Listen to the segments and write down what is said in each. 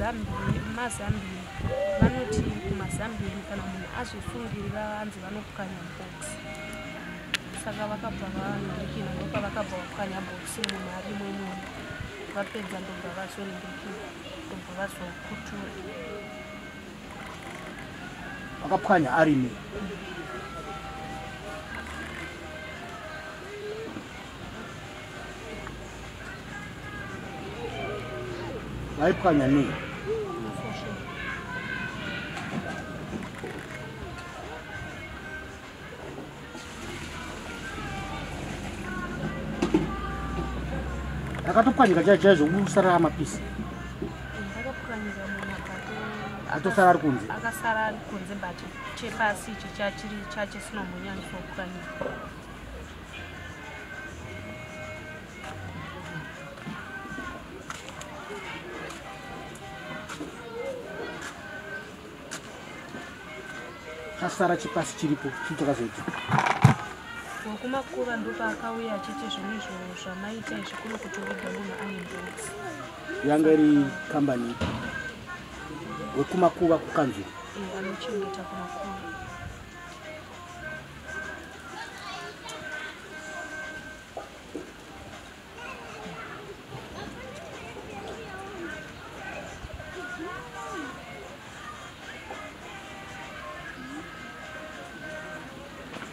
Mazambian vanoti kumaZambian kana munhu azvisungirira hanzi vanopwanya box. Saka vakabva vanhingirikina, ndopavakabva vapwanya box munhu arimo imomo. Vapedza ndobva vazonhingirikina, ndobva vazokutura. Vakapwanya arimo. Vaipwanya nei? Rakatopwanyika chaizvo chaizvo kusara mapisi. Rakapwanyika munhu atosara ari kunze. Akasara ari kunze, but chepasi ichi chachiri chachisinombonyanzopwanyika. Chasara chepasi chiripo, chii chakazoita? Wekumakuva ndopaakauya achiti zvinhu izvo zvamaita izvi kuno kutoviga munhu ane box. Yanga iri kambani wekumakuva kukanzuru? Anochengeta kumakuva.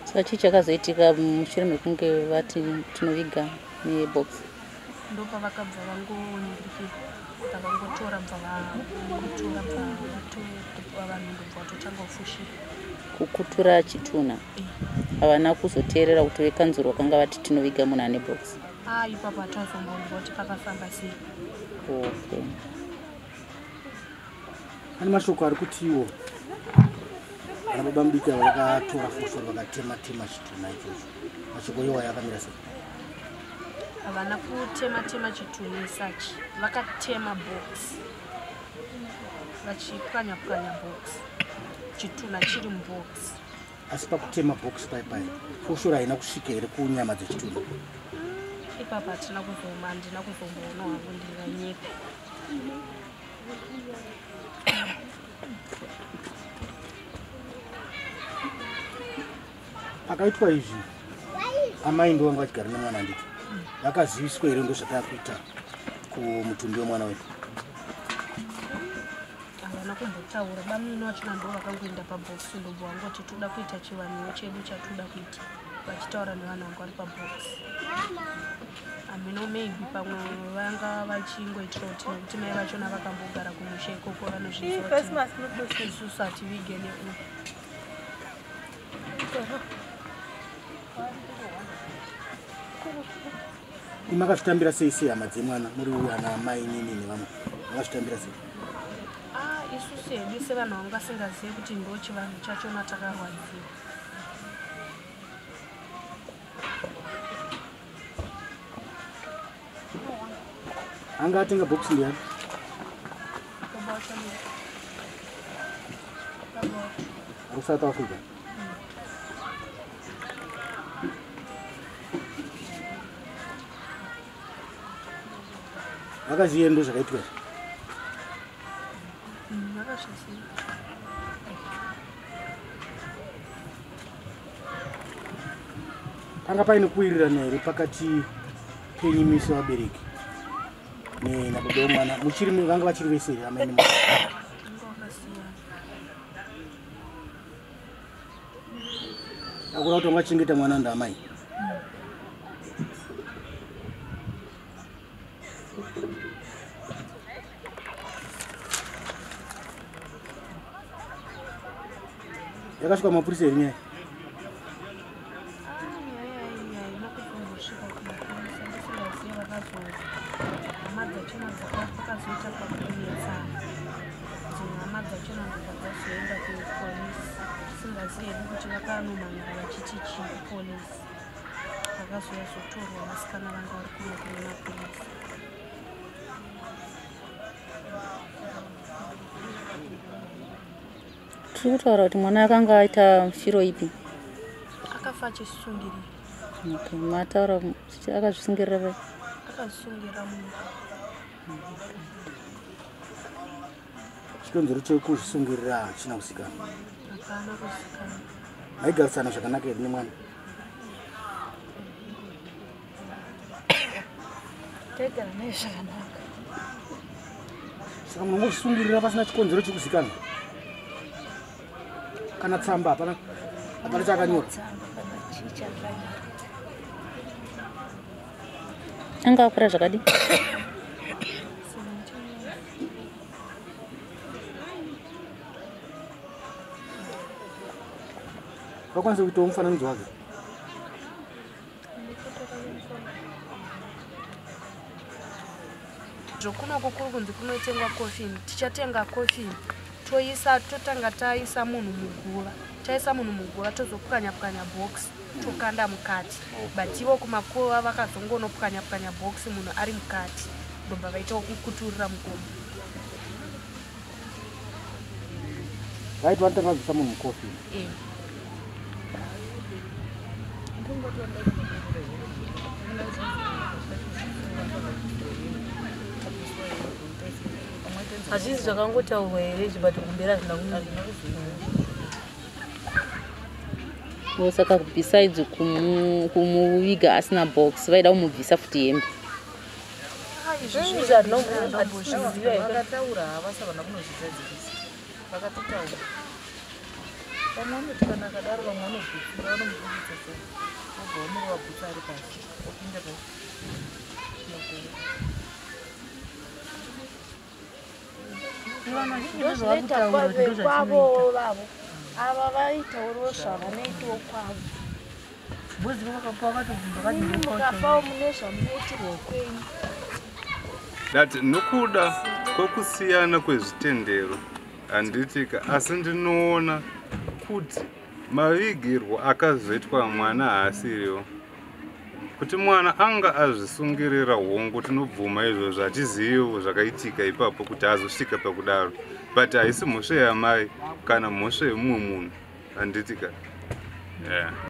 Saka chii chakazoitika mushure mekunge vati tinoviga nebox? Ndopavakabva vangoningirikira, vakangotora, bva vakutura, bva vatopa vanhu, ndobva vatotanga kufushira. Kukutura chitunha? Havana kuzoteerera kuti vekanzuro vakanga vati tinoviga munhu ane box? A, ipapo hatazombonzwa kuti pakafamba sei. Okay. Pane mashoko ari kutiwo vana baba mudiki ava vakatora foshoro vakatema tema chitunha ichocho. Mashoko iwayo akamira sei? Havana kutema tema chitunha isachi, vakatema box, vachipwanya pwanya box, chitunha chiri mubox. Asi pakutema box pai pai foshoro haina kusvika here kunyama dzechitunha? Ipapo hatina kuzoma, handina kuzomboona hangu, ndinganyepe. Pakaitwa izvi amai ndo vanga vachigara nemwana, handiti? Vakaziviswa here ndozvatava kuita kumutumbi wemwana wedu? Havana kumbotaura. Bamino vachona ndo vakangoenda pabhokisi, ndobva vangoti toda kuita chivanhuwo chedu chatoda kuita, vachitaura nevanhu vanga vari pabhokisi. Hameno, maybe pamwe vanga vachingoitira kuti nekuti mai vachona vakambogara kumusha ikoko, vanozviziva kuti isusu hativige neuyu. Makazvitambira sei sehama dzemwana, muri ana mai nini nevamwe? Makazvitambira sei? Ah, isusu hedu sevanhu vanga vasingazivi kuti ndo chivanhu chachona, takarwadziwa. Anga atenga bhokisi ndiyani? Baba wacho, baba wacho. Ari kuSouth Africa? Vakaziva ndo zvakaitwa izvi? Vakazviziva. Panga paine kuwirirana here pakati penyu sevabereki nababa vemwana muchiri vanga vachiri vese here, amai nemwana? Vanga vakasiyana. Akura kuti wangachengeta mwana ndaamai? Yakasvika mapurisa here nyaya? Ah, nyaya iyi haina kuzombosvika kumapurisa, ndisingazivi. Vakazo hama dzachona vakazoita pakunetsana, dzimwe hama dzachona ndobva dzazoenda kupolisi, tisingazivi hedu kuti vakanomhanyira vachiti chii kupolisi. Vakazoya zotorwa vasikana vanga vari kuno kune mapurisa. Tiri kutaura kuti mwana akanga aita firo ipi? Akafa achisungirira. Okay, mataura kuti akazvisungirira pai? Akazvisungirira munhu. Chikonzero chekuzvisungirira hachina kuzikanwa. Hapana kuzikanwa. Maigarisana zvakanaka here nemwana? Taigara naye zvakanaka. Saka munongozvisungirira pasina chikonzero chekuzikanwa? Kana tsamba hapana, hapana chaakanyora. Tsamba kana chii chakanyora. Anga akura zvakadii? 17 years. Vakwanisa kuitawo mufananidzo wake? Zvokunoko kuri kunzi kunotengwa kofini, tichatenga kofini toisa, totanga taisa munhu muguva, taisa munhu muguva tozopwanya pwanya box tokanda mukati. But ivo kumakuva vakazongonopwanya pwanya box munhu ari mukati, ndobva vaita kukuturira mugomo. Vaiti vanotanga vabvisa munhu mukofini. Hazvisi zvakangotaurwa here izvi, but kumberi hazvina kumira. Saka besides kumuviga asina box, vaida kumubvisa futi hembe. Izvi hatinambozviziva. Vakataura havasa vana kunozvizadzikisa, vakatotaura. Vamwe vanoti kana akadaro, vamwe vanobvutira, vanomubuditsa sei, vobva vamurova bhutsu ari pasi, opinda pasi muguru. Ndozvinoita kwavo vavo ava, vaitaurawo zvavanoitawo kwavo. Imi mukafawo mune zvamunoitirwa kwenyu. Ndati nokuda kwekusiyana kwezvitendero, handitika, asi ndinoona kuti mavigirwo akazoitwa mwana haasiriwo kuti mwana anga azvisungirira. Hongu, tinobvuma izvozvo, hatiziviwo zvakaitika ipapo kuti azosvika pakudaro, but haisi mhosva yamai kana mhosva yemumwe munhu, handitika, yeah.